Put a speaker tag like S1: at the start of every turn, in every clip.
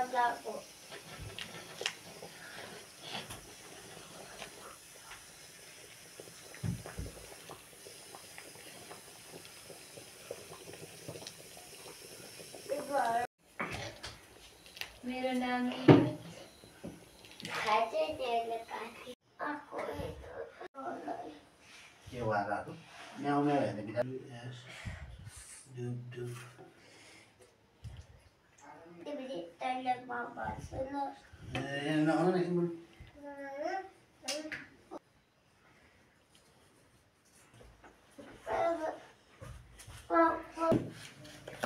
S1: मेरो नानी
S2: के वाराहरु म्याउ म्याउ हेर्ने बित्तिकै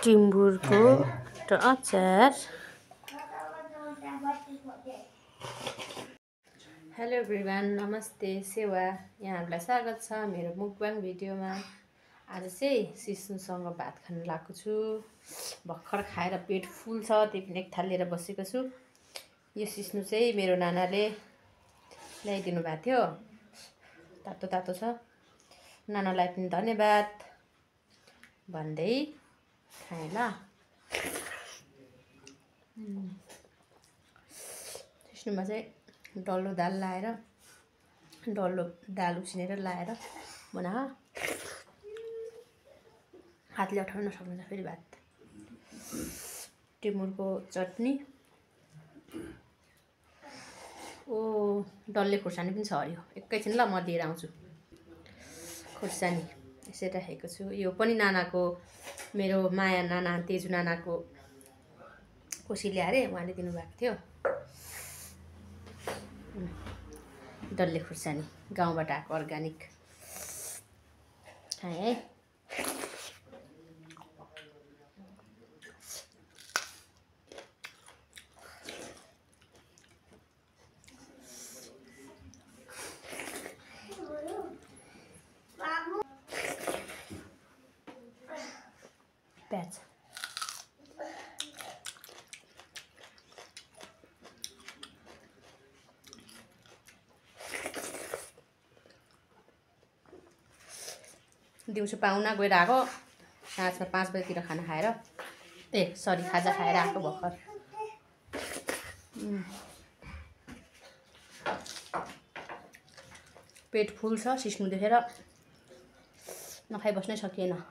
S1: टिम्बुरको अचार। हेलो एभ्रिवान, नमस्ते, सेवा, यहाँहरूलाई स्वागत छ मेरो मुकबाङ भिडियोमा। आज चाहिँ सिस्नुसँग भात खान लागेको छु। भर्खर खाएर पेट फुल छ, त्यही पनि एक थाल लिएर बसेको छु। यो सिस्नु चाहिँ मेरो नानाले ल्याइदिनु भएको थियो, तातो तातो छ। नानालाई पनि धन्यवाद भन्दै खाएँ ल। सिस्नुमा चाहिँ डल्लो दाल लाएर, डल्लो दाल उसिनेर लाएर बना हातले उठाउन नसक्नुहुन्छ फेरि भात। टिमुरको चटनी, ओ डल्ले खुर्सानी पनि छ हरियो। एकैछिन ल, म लिएर आउँछु। खुर्सानी यसरी राखेको छु। यो पनि नानाको, मेरो माया नाना तेजु नानाको कोसी ल्याएर उहाँले दिनुभएको थियो। डल्ले खुर्सानी गाउँबाट आएको अर्ग्यानिक खाएँ है। प्याज दिउँसो पाहुना गएर आएको, साँझमा 5 बजीतिर खाना खाएर, खाजा खाएर आएको भर्खर। पेट फुल छ, सिस्नु देखेर नखाइ बस्नै सकिएन।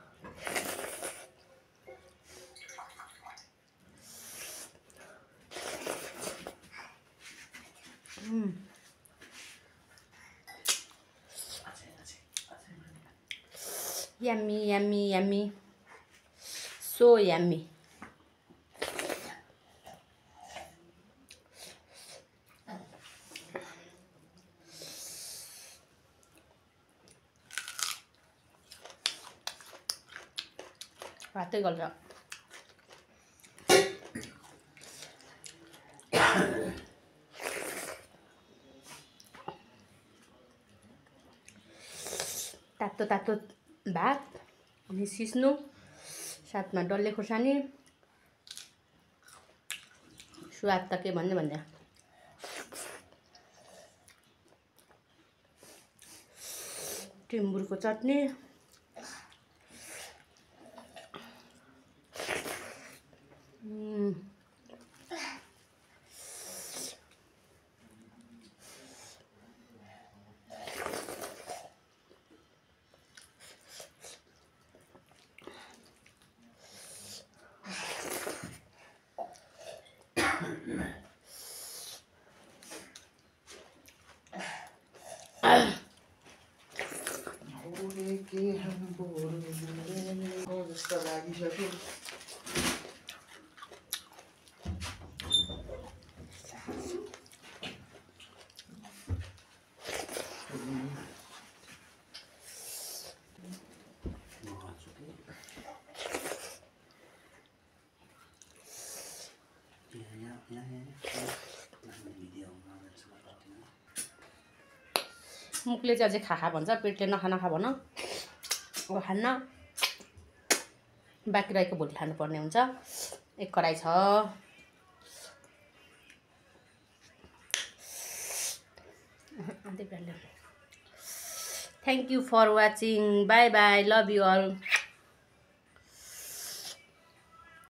S1: Yummy, yummy, yummy. So yummy. भातै गल्छ। तातो तातो भात अनि सिस्नु, साथमा डल्ले खुर्सानी, स्वाद त के भन्ने भन्ने। टिम्बुरको चटनी, मुखले चाहिँ अझै खा भन्छ, पेटले नखा भन। अब खान्न, बाँकी रहेको भोलि खानुपर्ने हुन्छ। एक कराई छ। Thank you for watching. Bye bye, love you all.